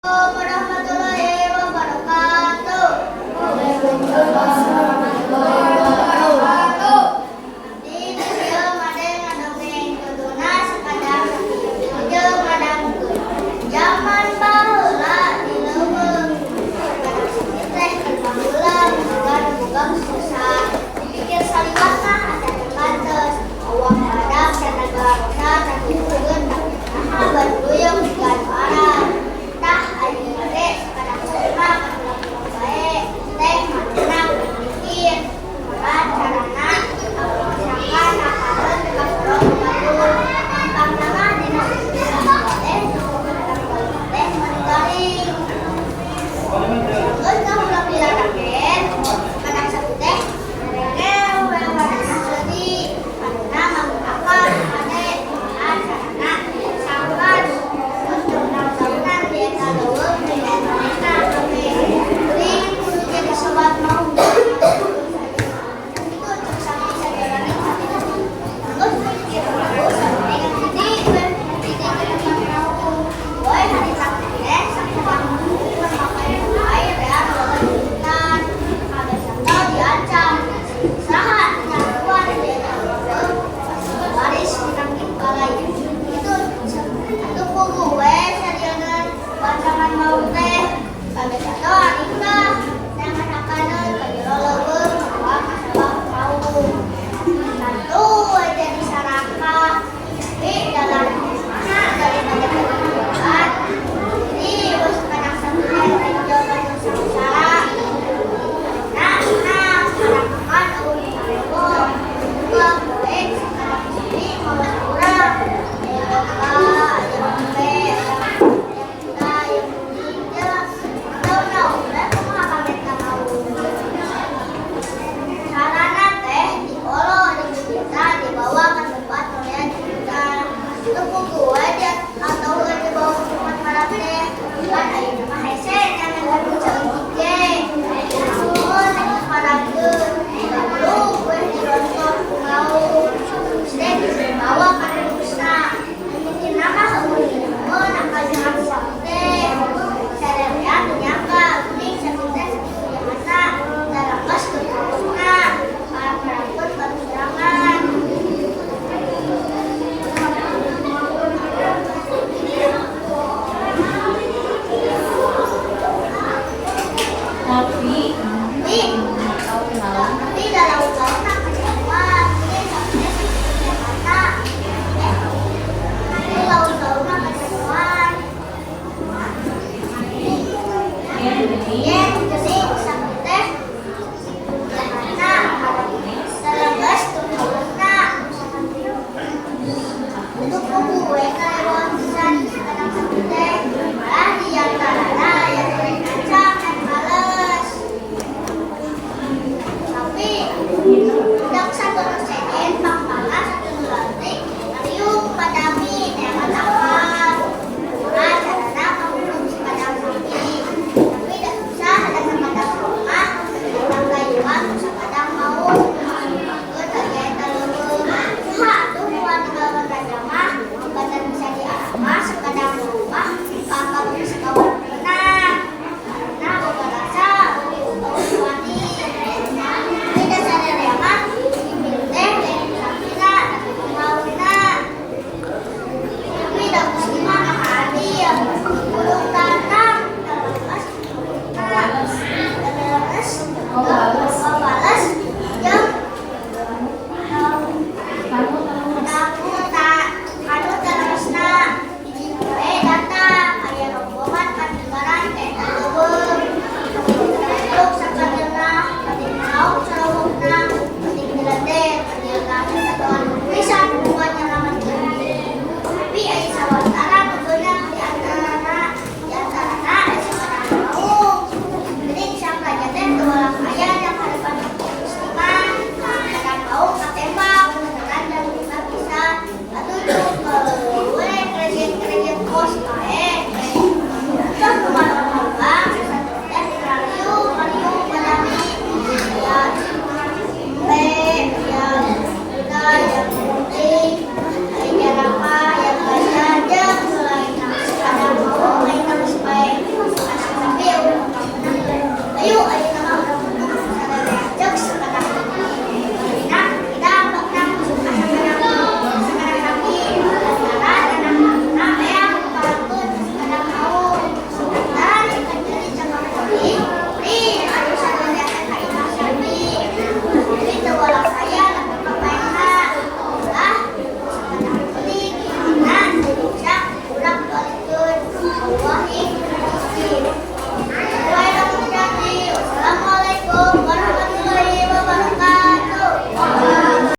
Warahmatullahi wabarakatuh. Wabarakatuh. Abdi di dieu bade ngadongeng, judulna Sakadang Sapi jeung Ngadangukeun. Jaman baheula di leuweung, sakadang sapi teh keur paheulang boga nu boga susah. Dipikir saliwat mah asa teu pantes. Awak badak sanaga rosa kakieukeun, tapi naha baruluyung jiga nu arab. Tah, ayeuna ge sakadang sapi mah kahulang-hulang bae teh manehna kudu mikir kumaha carana sangkan nakareun kasorong ku batur. Gampangna mah dina saminggu teh sakadang baheula teh meuni garing. Geus kahulang di ladaken, sakadang sapi teh ngarengeo we warna seuri. Manehna manggih akal hade kumaha carana sangkan geus daun-daunan di eta leuweung milih manehna kabeh. Geuring kudu jadi sobat maung. Kitu cek sapi sajaraning hatina. Geus pikir puguh, sapi teh ngahiji we hiji ka tempat maung. Boy harita teh sakadang keur make air rea loba di hutan. Kabeh sato diancam. Saha nu nyakuan di eta leuweung pasti baris ditangkip balai. Kitu atuh puguh we sarieun ancaman maung teh. Kabeh sato aringkah neangan hakaneun ka jero leuweung mawa kasabab maung. Tantu we jadi sarakah, tapi dalam mana daripada kehidupan. Jadi we sakadang sapi teh renjo ka nu sangsara. Nah, nah, sarakakan euweuh nu karebo. Buka poe sakadang sapi mawa saurang. Aya domba, aya embe, aya kuda, aya kucing, jeung naon we kumaha pamit ka maung. Carana teh diolo digigita dibawa ke tempat torean jujudan. Teu puguh we dia atau dibawa ke tempat marab teh. Kan ayeuna mah hese nyangan anu saeutik ge. Namun diparabkeun goblok we dirontok ku maung. Terus teh dibawa ka purusna. Mimitina mah heueuh meunang kajahat sapi teh. Sarerea teu nyangka geuning sapi teh sakitu jahatna. Tarangkas ke purusna. Parang-parangkeun batu sorangan. Tapi Tapi tapi da lauk-laukna kacauan. Geuning sapi teh sakitu jahatna. Eh, tapi lauk-laukna kacauan. Yen deui. Yen.